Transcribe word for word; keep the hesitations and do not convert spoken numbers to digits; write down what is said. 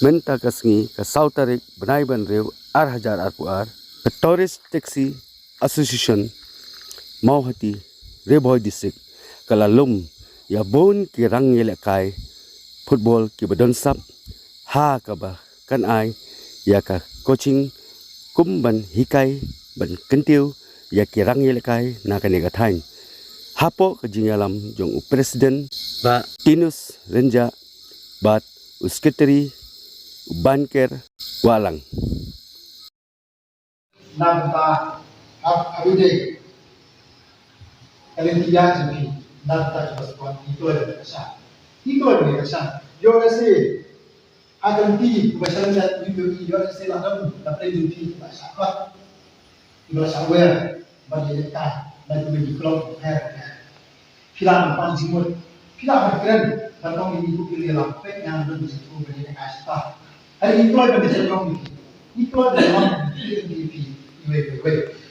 Mynta ka sngi ka saw tarik bnai ba hynriew ar hajar arphew ar, ka Tourist Taxi Association Mawhati, Ri Bhoi District, ka la lum ïa bun ki rang ïalehkai football kiba don sap, ha kaba kan ai ïa ka coaching kum ban hikai ban kyntiew ïa ki rang ïalehkai na kane ka thaiñ. Hapoh ka jingïalam jong u President Bah Tinus Rynjah bad u Secretary u Banker Wahlang. Nangta hap habide ka lynti ïa jong phi, nangta ki ba skwat ki kloi ka sha, ki kloi ka sha. Ïoh lehse ha ka lynti ba sha lynti ïoh lehse la dam la pyrshah jong phi ba sha kwat. Ki ba sha wer ba ïa ka na ki ba ki kloi ka. Phi lah ban pan jingmut, phi lah ban kren ban ong ïa ki, ki lam pek ngan don jingthmu ban ïa ka sha. Hari ki kloi ban ïa ong ïa ki, ki kloi ban ong ïa ki, ïa ki, ïa ki, ïa ki, ïa ki.